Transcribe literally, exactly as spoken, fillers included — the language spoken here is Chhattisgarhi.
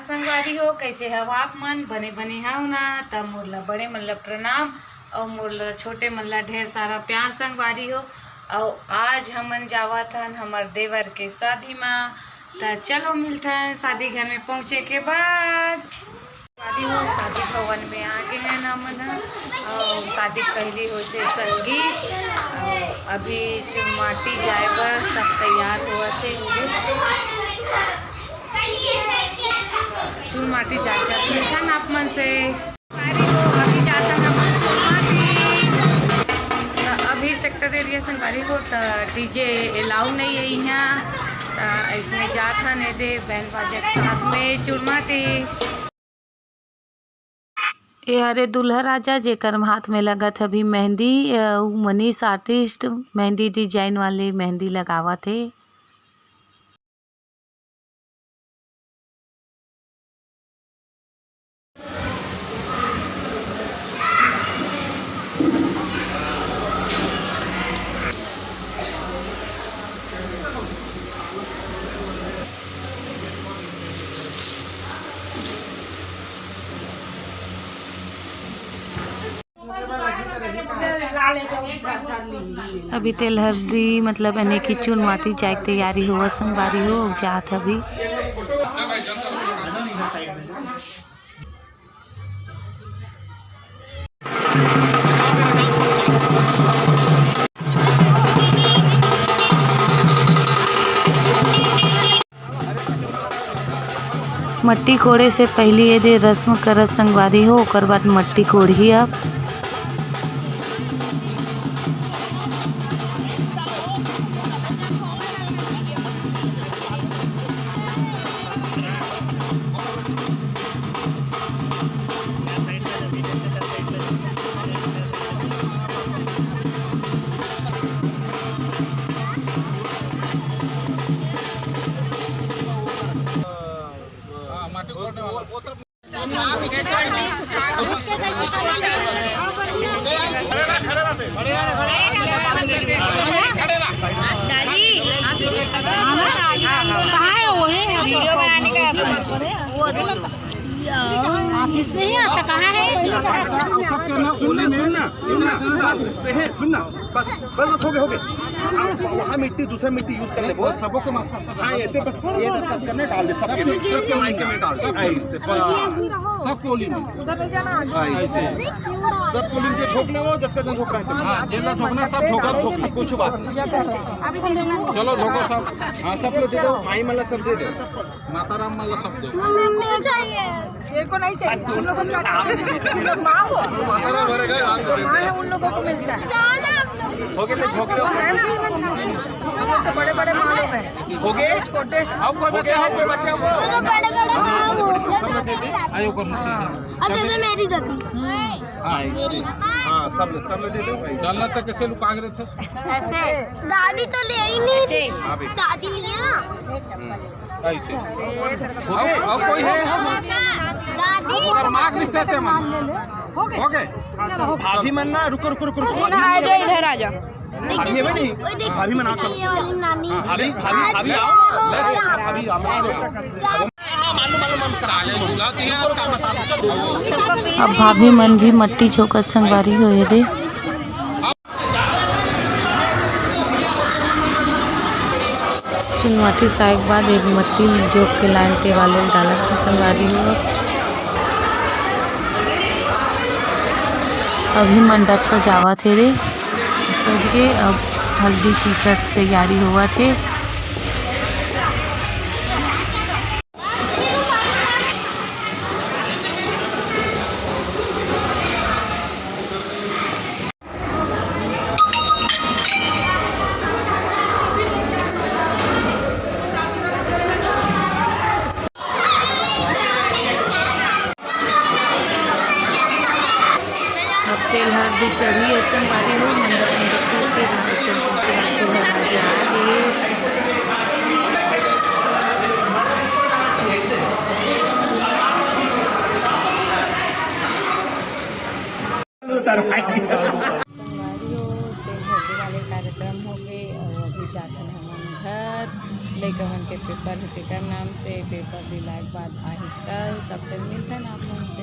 संगवारी हो, कइसे हव आप मन? बने बने हव ना? त मोर ला बड़े मन ला प्रणाम अउ मोर ला छोटे मन ला ढेर सारा प्यार संगवारी हो। अउ आज हमन जावत हन हमर देवर के शादी मा। त चलो मिलथन शादी घर में पहुँचे के बाद। शादी हो, शादी भवन में आ गे हन हमन ह। अउ शादी पहिली होइसे संगीत, अउ अभी चुनमाटी जाए बर सब तैयार होवत हे। चुनमाटी जात जात मिलथन आप मन से। संगवारी हो, अभी जात हन हमन चुनमाटी। त अभी सेक्टर एरिया संगवारी हो, त डीजे अलाउ नइ हे इहाँ। त अइसने जात हन एदे बैंड बाजा के साथ में चुनमाटी। ए हरे दूल्हा राजा, जेकर हाथ में लगत हे अभी मेहंदी। अउ मनीष आर्टिस्ट मेहंदी डिजाइन वाले मेहंदी लगावत हे। अभी तेल हल्दी मतलब एने की चुनमाटी जाए के तैयारी होवत संगवारी हो, अउ जात अभी। मट्टी कोड़े से पहिली एदे रस्म करत संगवारी हो, ओकर बाद मट्टी कोड़ही अब। दादी, कहाँ है वो? है वीडियो बनाने का। वो ऑफिस नहीं आता, कहाँ है? सुन ना, सुन ना, सुन ना, बस, सुन ना, बस, बस, बस, हो गया, हो गया। वहाँ मिट्टी, दूसरा मिट्टी यूज़ कर ले, बोल। सबको माफ कर। हाँ, ये तो बस, ये तो करने डाल दे, सबके में, सबके माइक में डाल दे। ऐसे, बस। सबको ली। उधर ले जाना, आगे। ऐसे। सबको ली, जो झोंकना हो, जब तक झोंक रहा है, सब। हाँ, जेला झोंकना, सब झोंको, सब झोंको, कुछ बात नहीं। चलो, झोंको सब। हाँ, सबको दे दो, माई मला सब दे दो। माता राम मला सब दो। मेरे को चाहिए। तेरे को नहीं चाहिए, हम लोगों को नहीं। तुम लोग माँ हो। माता राम भरेगा, यहाँ तो माँ है, उन लोगों को मिलता है। हो गए थे झोंकले। है ना? हम लोग से बड़े बड़े माँ लोग हैं। हो गए? छोटे। अब कोई बच्चा है, कोई बच्चा हो? चलो, बड़े बड़े माँ हो। आयो, कौन सी? अच्छा, जैसे मेरी दादी। हाँ, ऐसे। हाँ, सब, सब में दे दो भाई। डालना तो कैसे लुका के रखे? ऐसे। दादी तो ले ही नहीं। ऐसे। हाँ भाई। दादी लिया। हम्म। ऐसे। हो गए? और, और कोई है? दादी। अगर माँ के रिश्ते थे मन। हो गए? भाभी मन ना, रुको, रुको, रुको, रुको। आ जा, इधर आ जा। भाभी है बेटी? भाभी मन आओ, चलो। ये वाली नानी। हाँ, भाभी, भाभी, भाभी आओ। बस, भाभी आओ। हाँ, मालूम, मालूम, मालूम। अब भाभी मन भी मट्टी झोंकत संगवारी हो एदे। चुनमाटी साए के बाद एक मट्टी जोक के लाइन ते वाले ल डालत हे संगवारी हो। अभी मंडप सजावत हे रे, सज के अब हल्दी पीसत तैयारी होवत हे। अब तेल हल्दी चढ़ी, अइसन वाली हो, मंडप, मंडप फिर से गाना चल, चल, चल, चल, चल, चल, संगवारी हो, तेल हल्दी वाले कार्यक्रम हो गए अउ अभी जाथन हमन घर। लइका मन के पेपर हे, तेकर नाम से पेपर दिलाए के बाद आही का। तब फिर मिलते हैं आप लोग।